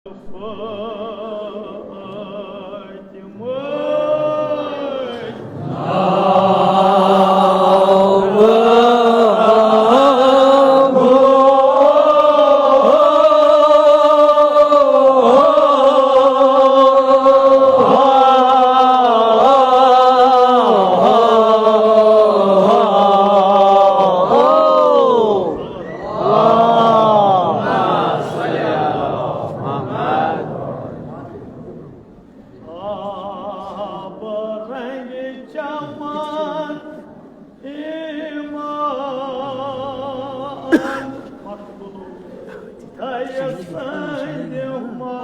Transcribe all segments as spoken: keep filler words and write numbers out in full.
آب رنگِ چمن ایمان مقبول دَیہِ سٕنٛدِ ما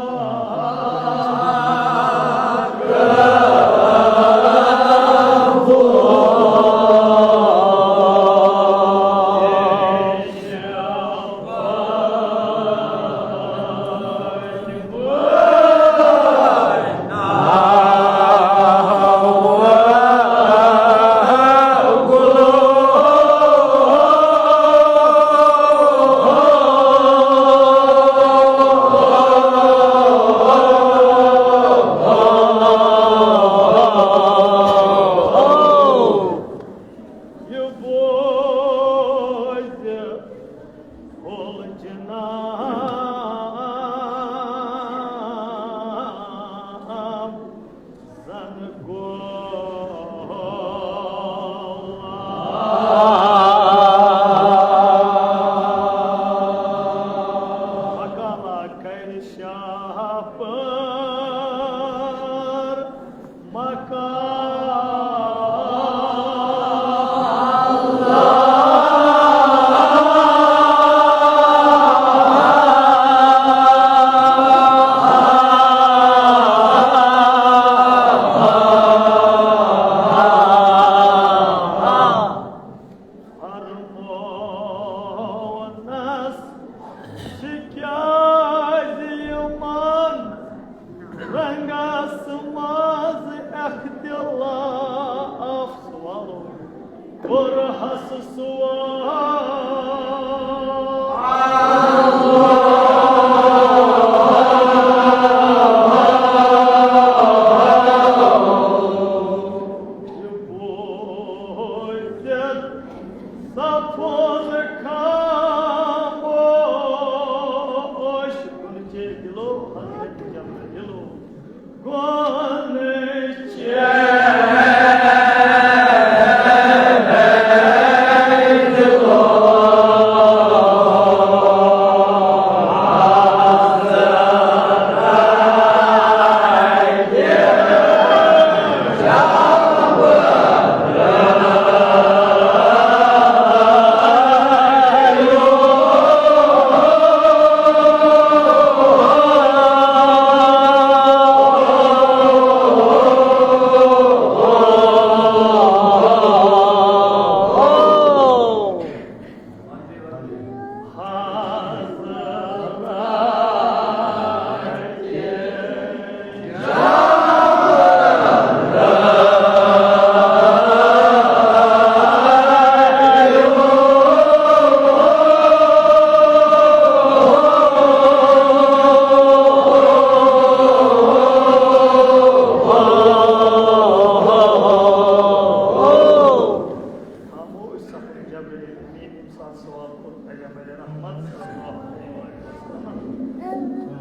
یہِ بوزِ کھُل چنار زن گوٚو مقالہ کرِ شاہ پٲر مقام۔ فرمونس شکیازِ یمن رنگس منٛز اختلاف۔ سوالو کوٚرہس سوال۔ یہِ بوٗزِتھ صفوٗن خاموش۔ کُنہِ چے دِلو حضرت جبرائیلو۔ کُنہِ چے دِلو۔ خاموش سفر جبرائیل امین ییٚمہِ ساتہٕ سوال کوٚر پیغمبر رحمت صلی اللہ علیہ وسلم۔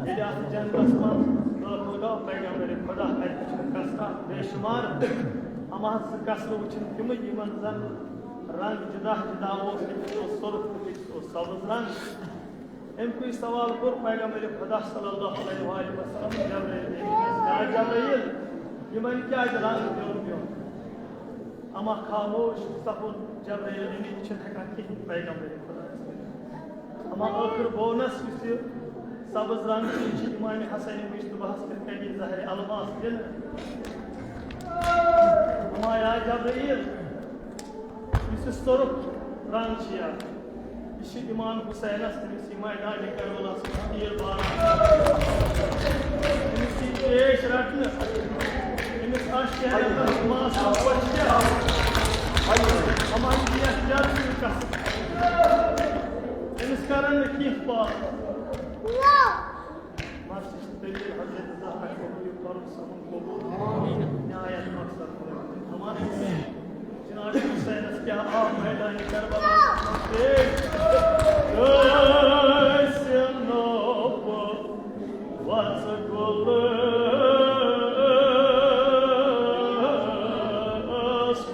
ییٚلہِ اَتھ جنتس منٛز دٲخل گوٚو پیغمبر خدا، اَتہِ وٕچھن قصرٕ بے شمار۔ اما زٕ قصرٕ وٕچھن تِمٕے یِمن زن رنگ جدا جدا اوس، أکِس اوس سرخ تہٕ بیٚکِس اوس سبز رنگ۔ أمۍ کُے سوال کوٚر پیغمبر خدا صلی اللہ علیہ وآلہ وسلم جبرائیل أمِس، یا جبرائیل، یِمن کیٛازِ رنگ دیُن دیُن؟ اما خاموش سپُد جبرائیل أمیٖن چھِنہٕ ہٮ۪کان کِہیٖنۍ پیغمبر خدا۔ اما ٲخٕر بونس یُس یہِ سبز رنگ چھُ، یہِ چھُ امام حسن مجتبیٰ ہس کِتھ کٔنۍ یی زہرِ الماس دِنہٕ؟ اما یا جبرائیل، یُس یہِ سرخ رنگ چھُ یا، یہِ چھُ امام حسینس، تٔمِس یہِ میدانِ کربلاہس منٛز تیٖر باران۔ أمِس یی پیش رٹنہٕ، أمِس آسہِ چہرس پٮ۪ٹھ معصوم بچہِ۔ اما یہِ یتھ جلسہٕ قسم، أمِس کرن نہٕ کینٛہہ پاپ۔ مگر سُہ چھُ دلیل حضرت زہرا قبول، فرض سمن قبول۔ نہایت مقصد پورٕ۔ ہمارے جناب حسینس کیا آپ میدان کربلا پیش؟ کٲنٛسہِ نوٚو وژھ گُلہٕ ٲس۔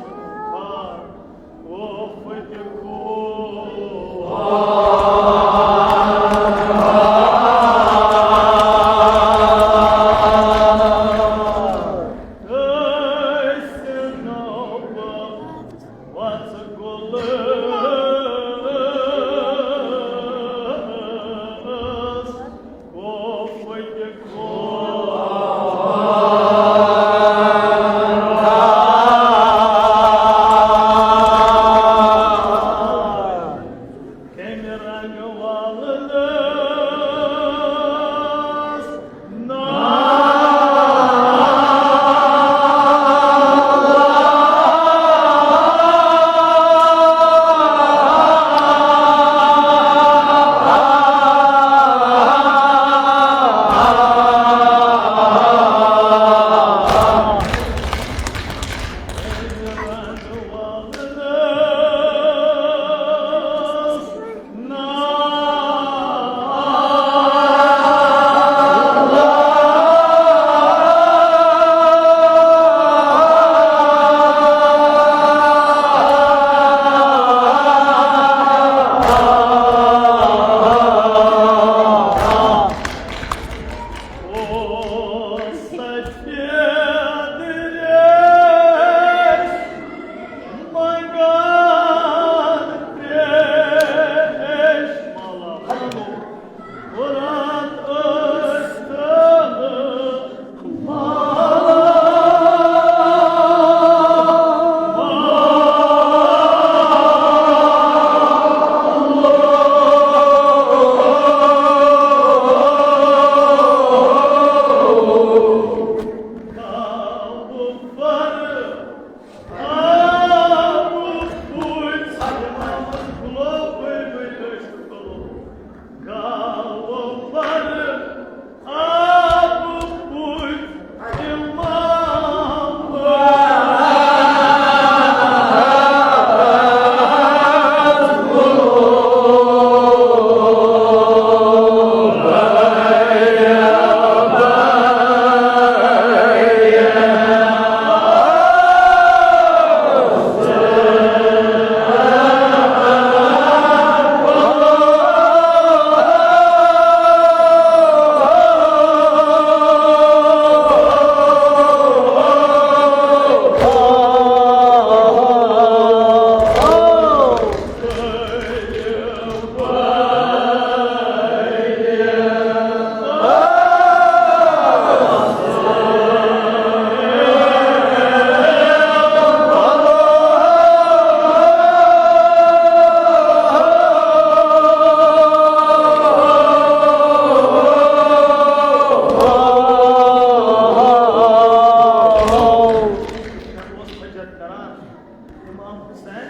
امام حسین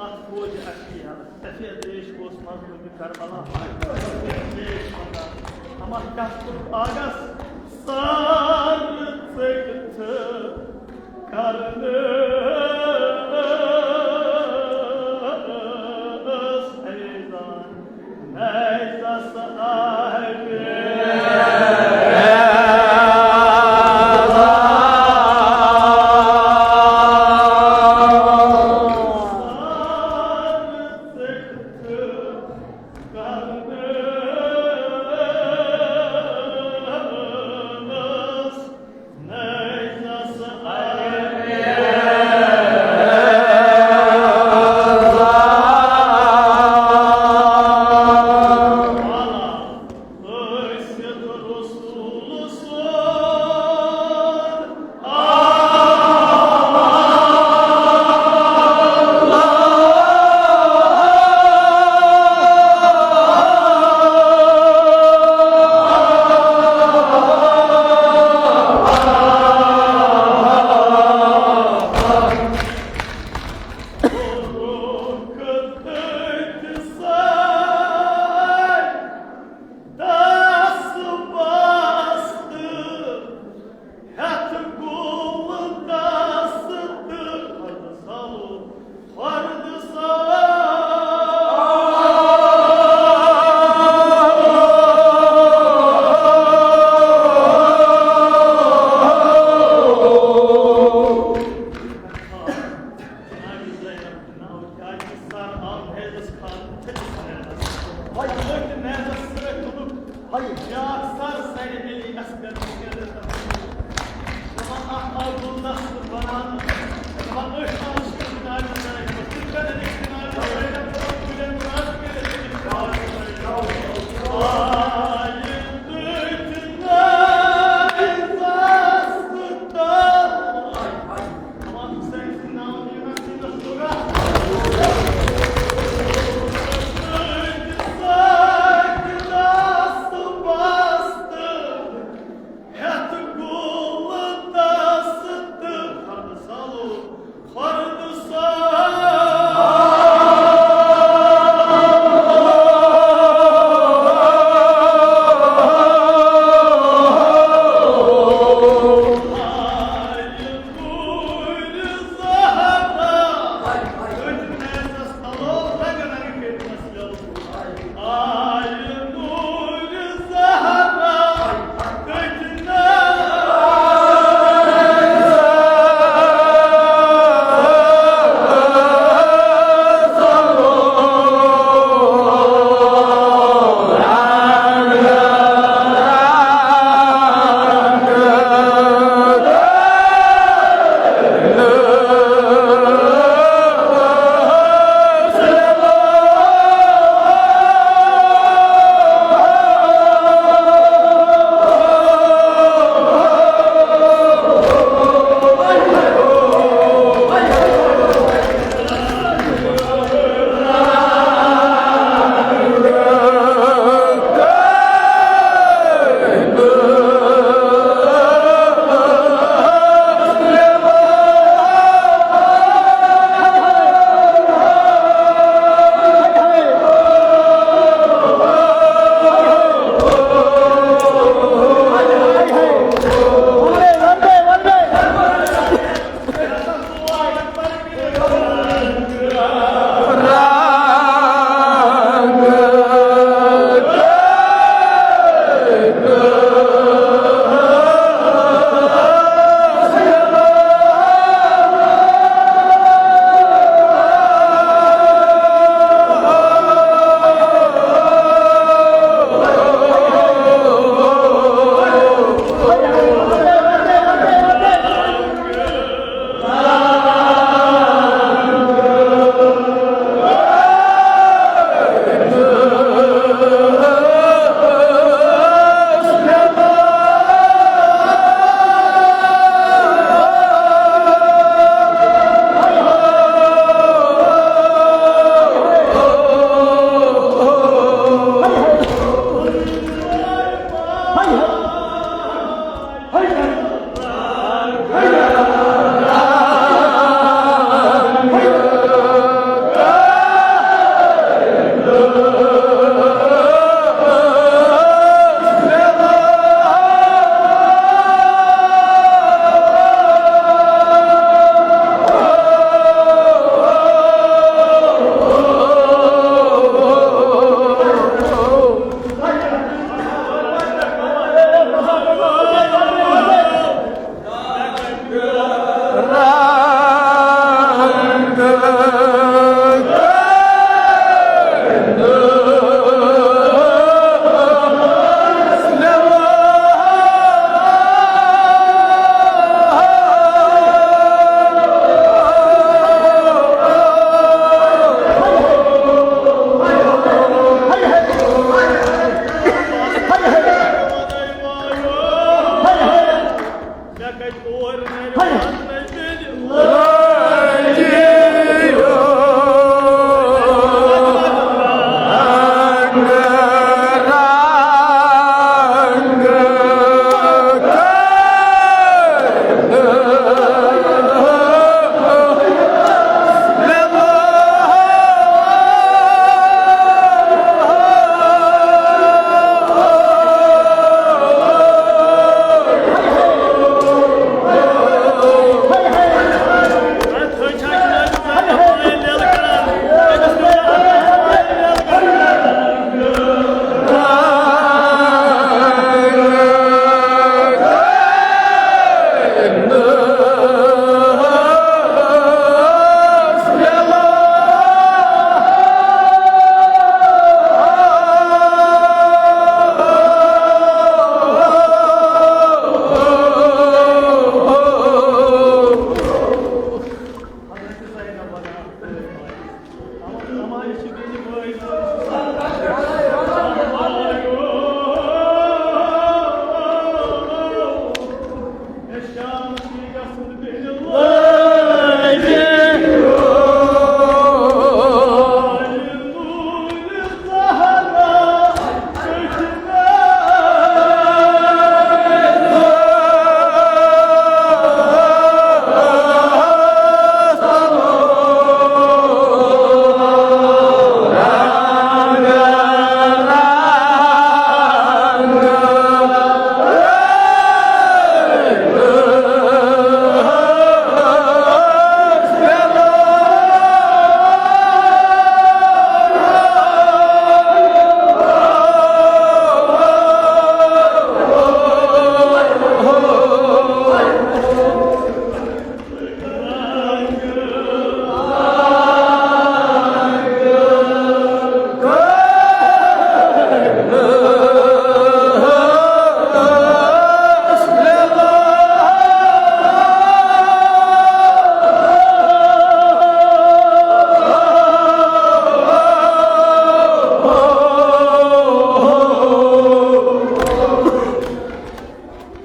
اتھ فوج اکیہ سفید ریش اوس مظلوم کربلا۔ ہمہ کتھ آگس سار ژٔٹِتھ کرنہٕ ٲس فیضان۔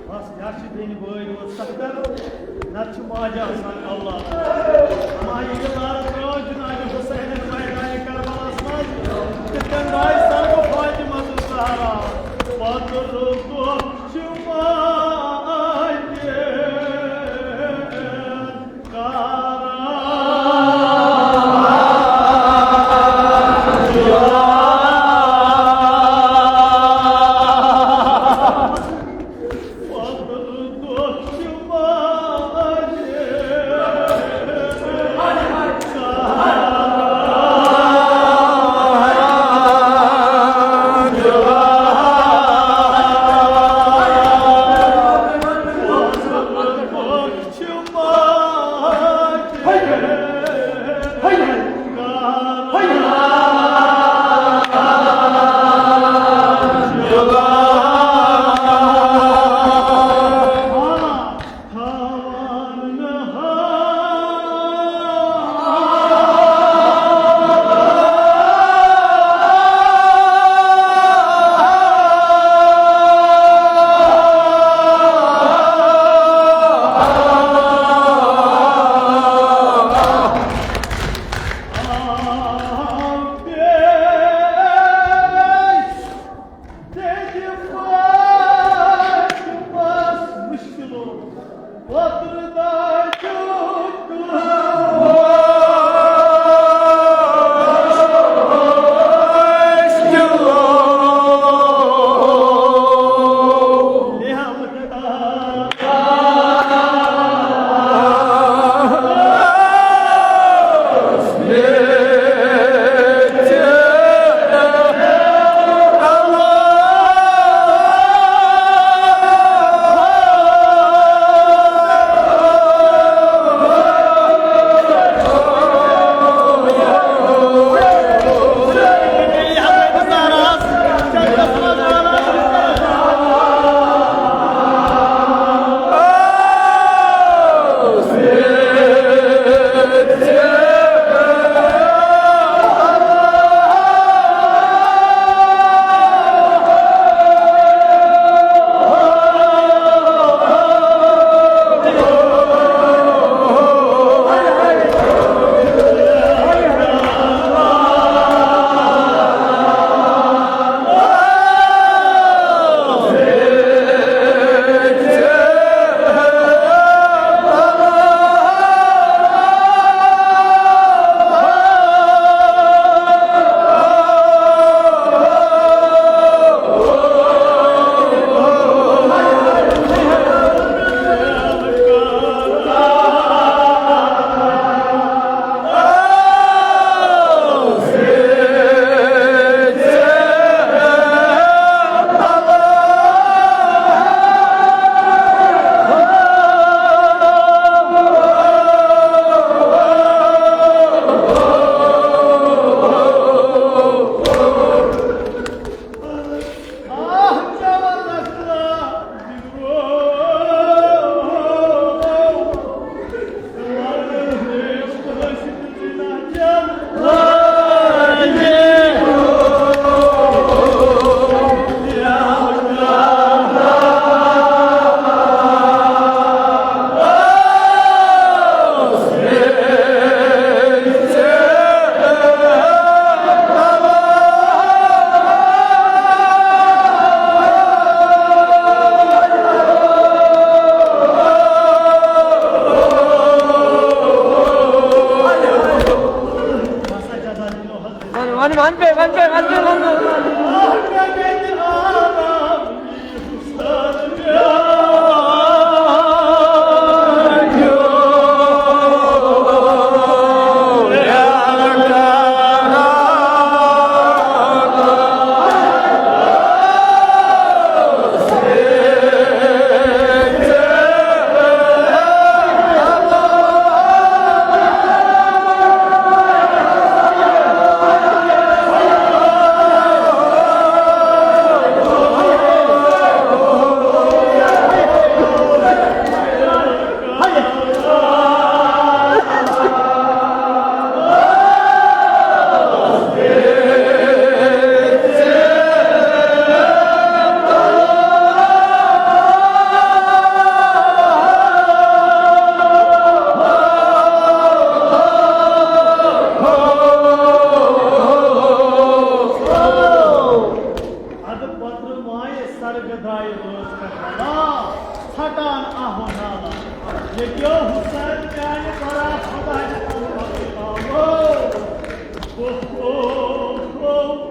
بس، یا چھِ بیٚنہِ بٲے یوت سکھ کران، نتہٕ چھُ ماجہِ آسان اولاد۔ اما ییٚلہِ لارٕ ترٛٲو جناب حسینن میدانِ کربلاہس منٛز، تِتھ کٔنۍ درٛاے سرگہٕ فاطمہ الزہرا۔ پتہٕ روٚٹُکھ چھُ ماجہِ وَن پے، وَن پے، وَن پے، وَن پے۔ ادٕ پتہٕ مایہِ سرگہٕ درایہِ رٲژ پٮ۪ٹھ بلا، ژھٹان آہو نالا۔ ییٚتیو حسین میانہِ برا خداے تَلہٕ پتہٕ آو۔ اوہ، اوہ، اوہ۔